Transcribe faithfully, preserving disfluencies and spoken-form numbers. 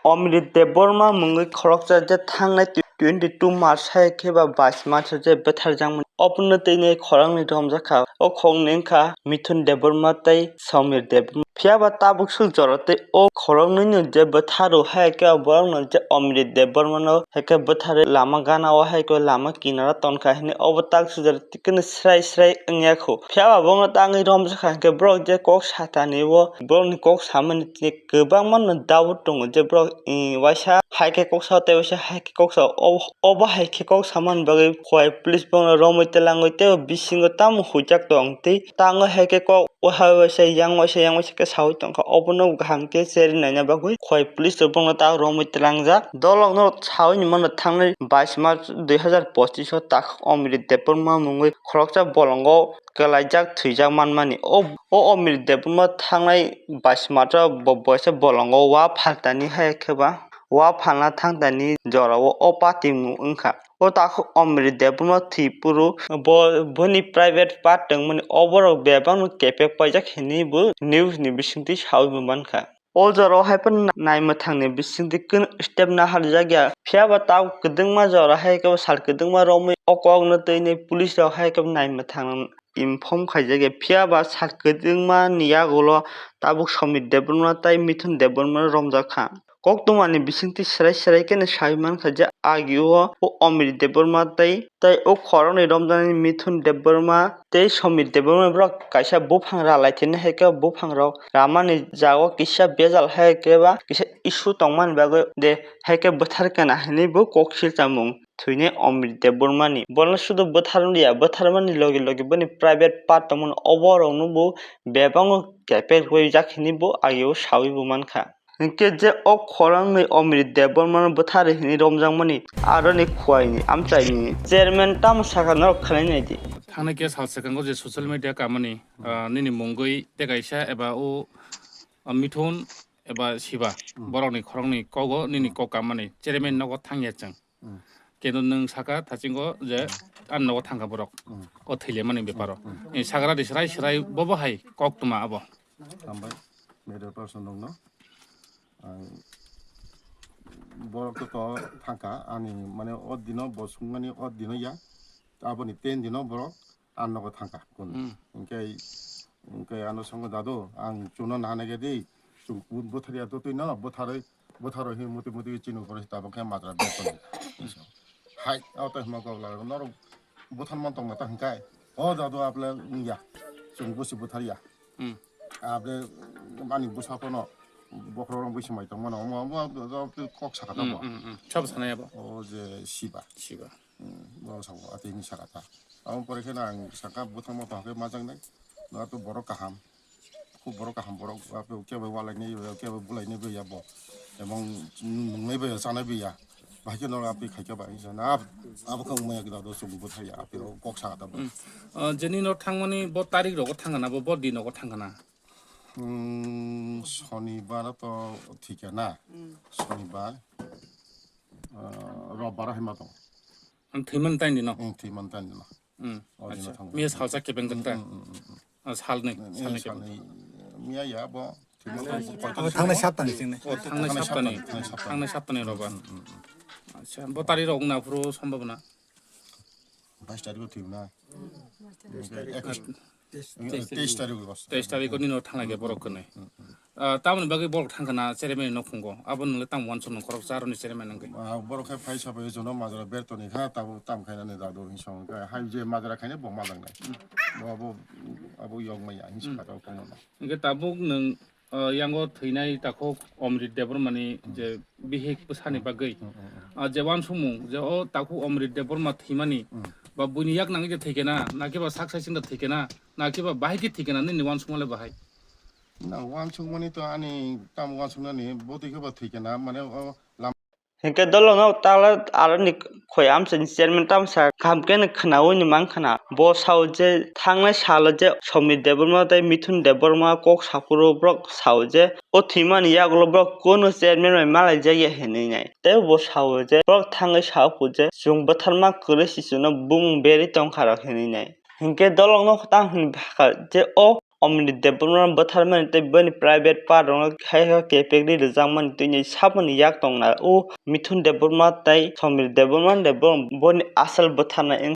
Omrit Debbarma mungwi khoroksa je thangnai twenty two March hai khe ba bais March je bwtharjakmani. Obono tini khoroknwi romjakha. O khoroknwi wngkha Mithun Debbarma tei Samir Debbarma. Phiya ba tabuk swk jora tei o khoroknwino je bwtharo hai khe borokno je Omrit Debbarmano hai khe bwtharwi lama gana o hai khe lama kinaro tonkha hinwi obo tak swk jora tikeno srai srai wngya kho. Phiya ba bono tangwi romjakha hinkhe borok je kok satani o borokni kok samani tini kwbangma no doubt tongo je borok, eh, waisa hai khe kok sao tei waisa hai khe kok sao. Ob-, obo hai khe kok samani bagwi Khowai police bono romwi twlangwi tei bisingo tamo huijak tong tei tango hai khe kok o hai waisa yang waisa yang waisa khe saui tongkha. Obono kaham khe cherwi naina bagwi Khowai police rok bono tak romwi twlangjak. Dolokno saui ni mano thangnai bais March dui hazar pochish o tak Omrit Debbarma mungwi khoroksa bolongo kwlaijak thwijak manmani. O, o Omrit Debbarma thangnai bais March o bo-, boisa bolongo wa phaltani hai khe ba wa phalna thangtani jorao o party mung wngkha. O takhuk Omrit Debbarma thwi phuru bo, boni private part tongmani oborok bebakno kepek paijak hinwi bo news ni bisingtwi saui bo mankha. O jorao hai phano naimwthangni bisingtwi kunu step naharjak ya. Phiya ba tabuk kwdwngma jora hai khe bo sal kwdwngma romwi o kokno twi nwi police rok hai khe bo naimwthang inform khaijak ya. Phiya ba sal kwdwngma ni yagulo tabuk Somir Debbarma tei Mithun Debbarma romjak kha. Koktwmani bisingtwi serai serai kheno sai mankha je agio o Omrit Debbarma tei, tei o khoroknwi romjaknai Mithun Debbarma tei Somir Debbarma borok kaisa buphang ralai thwinai hai khe buphangrok ramani jagao kisa bejal hai khe ba kisa issue tongmani bagwi de hai khe bwthar kana hinwi bo kok silchamung thwinai Omrit Debbarmani. Bono sudu bwthar wngya, bwtharmani logi logi boni private part tongmani oborokno bo bebakno kepek rwjak hinwi bo agio saui bo mankha. Hinkhe je o khoroknwi Omrit Debbarmano bwthari hinwi romjakmani aroni Khowai ni amchaini chairman tamo sakha norok khwnai naidi. Thangnai khe sal swkango je social media kamani, ah, nini mungwi tei kaisa eba o, ah, Mithun eba Siba, hmm, borokni khoroknwi kogo nini, hmm, kok kamani chairman nogo thangya chwng. Hmm. Kendo nwng saka thasingo je, hmm, ani nogo thangkha borok. Hmm. O thwilemani beparo. Hmm. Ni sagra di srai srai bobo hai koktwma abo. Hambai, media person rokno. Ang borok to, to thangkha, ani mane o dino bo sungmani o dino ya, aboni ten dino borok ang nogo thangkha kun. Hmm. Hingke, hingke ano songo dadu, ang chuno nahana gedi, chung butharia to twi no, butharoi, butharo hi muti muti chini ukoro tabok khe majra bek kono. Hai, auto hima kok lago, norok buthar man tong mata hingkai. O dadu aple ya, chung busi butharia. Hmm. Abre mani bwsa phano bokhorok rok bwswk mai tongmano, omo, omo, omo, omo kok sakha tamo. Hmm, hmm, hmm. Sabo sanai abo. O je Siba. Siba. Hmm, borok sabo atwi hinwi sakha ta. Amo pore kheno ang sakha bwthang bwthang khe majaknai. Noto borok kaham. Khub borok kaham borok. Ape kebo walainai, kebo bulainai bo ya bo. Ebong nungnai bo ya, chanai bo ya. Bahai khe norok ape khaikhe ba hinsa na, abo khe wngmaya kida do chwng bwthai ya, ape rok kok sa da bo. Hmm. Ah, jeni no thangmani bo tarik rogo thangana, bo, bo din rogo thangana. Hmm, Sonibar to thikana. Hmm. Sonibar, ah, Robbar hai ma tong. Ang thwiman taini no? Hmm, thwiman taini no. Hmm. O dino, acha, thangmani. Miya salsa kebeng jakta? Hmm, hmm, hmm, hmm. Ah, salnwi, hmm, salnwi kebeng. Salnwi, miya ya bo. Thangna saptani chini. O, thangna saptani. Thangna saptani. Thangna saptani roba. Hmm, hmm, hmm. Acha, bo tari rok na phuru sambabana? Bais tarikh o thwibna. Teis tarikh. Teis tarikh o. Teis tarikh o nino thangna khe borok kwnwi. Hmm, hmm. Ah, tamoni bagwi borok thangkha na chairman ni nokhungo? Abo nwngle tamo uansuk nung khoroksa aroni chairman wngwi? Ah, borok khe phaisa bai jono majra bertoni kha, tabo tam khainani dadu hinsong khe hai je majra khainai bo malangnai. Hmm. Bo abo, abo yokmaya hinsa kha tabo kono. Hingke tabuk nwng, ah, yango thwinai takhuk Omrit Debbarmani, hmm, je bihik bwsani, hmm, bagwi, hmm, hmm, hmm, ah, je uansukmung je o takhuk Omrit Debbarma thwimani, hmm, ba buini yak nangwi je thwikhe na, na khe ba sak sai singda thwikhe na, na khe ba bahai khe thwikhe na, nini uansukma le bahai? Na uansukmani to ani tam uansuknani bo twi khe ba thwikhe na, mane o Hinkhe dolongno tala aroni khoi amchaini chairman tamsa kaham khe khwnaui ni mankha na. Bo sao je thangnai salo je Somir Debbarma tei Mithun Debbarma kok saphuru borok sao je o thwimani yagulo borok kunu chairman bai malai jakya hinwi nai. Tei bo sao je borok thangwi sao je chwng bwtharma kwrwi se chwngno bumung berwi tongkha rok hinwi nai. Hinkhe dolongno tamo hwnwi bwkha je o Omni Debbarma bwtharmani tei boni private part rokno hai hai kepek ri rwjakmani tini saboni yak tongna o Mithun Debbarma tei Somir Debbarma de bo-, boni asal bwtharnai wng